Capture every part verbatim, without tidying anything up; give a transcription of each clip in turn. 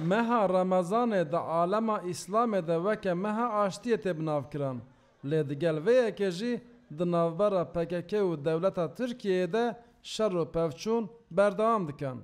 Meha Remezanê di alema Îslamê de weke meha aştiyê tê binavkirin. Lê digel vê yekê jî di navbera P K K û dewleta Tirkiyeyê de şer û pevçûn berdewam dikin.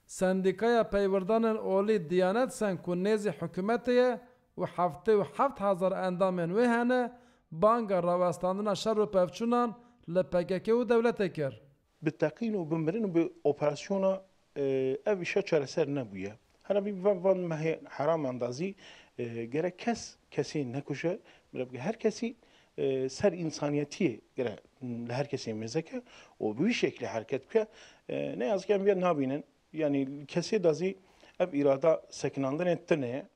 Sendîkaya Peywirdanên Olî Diyanet Sen ku nêzî hikûmetê ye û heftê û heft hezar endamên wê hene, banga rawestandina şer û pevçûnan li P K K û dewletê kir. Bi teqîn û bi mirin û bi operasyona, e, ev îşe çareser nebûye. Hela vî van, van mehê heraman da zî, e, gerek kes kesî nekuje, mire bike her kesî, e, ser însaniyetiyê gere li her kesî mêze ke û bi wî şeklî hereket bike. E, ne yazık em vê nabînin. Yanî kesê da zî ev îrada sekinandinê tune ye.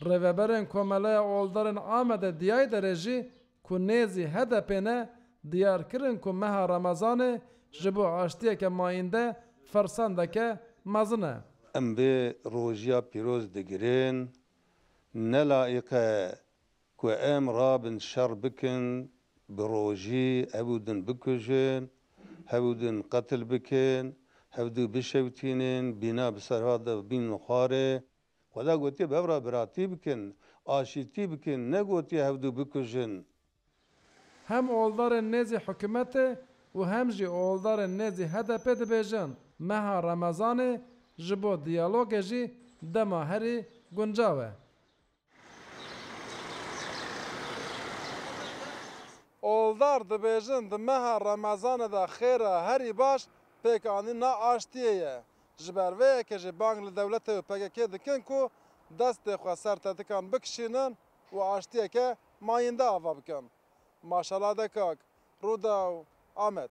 Rêveberên Komeleya Oldarên Amedê Diyayderê jî ku nêzî H D P ne, diyar kirin ku meha Remezanê ji bo aştiyeke mayînde firsendeke mezin e. Em vê rojiya pîroz digirin, ne layiq e ku em rabin şer bikin, bi rojî hev û din bikujin, hev û din qetil bikin, hevdû bişewtînin, bîna bi ser hat de bînin xwarê. Xweda gotiye bi hev re biratî bikin, aşîtî bikin, negotiye hevdû bikujin. Hem oldarên nêzî hikûmetê û hem jî oldarên nêzî H D P dibêjin, meha Remezanê ji bo diyalogê jî dema herî guncaw e. Oldar dibêjin, di meha Remezanê de xêra herî baş pêkanîna aştiyê ye. Ji ber vê yekê jî bang li dewletê û P K K dikin ku destê xwe ser tetikan bikişînin û aştiyeke mayînde ava bikin. Maşala Dekak, Rûdaw, Amed.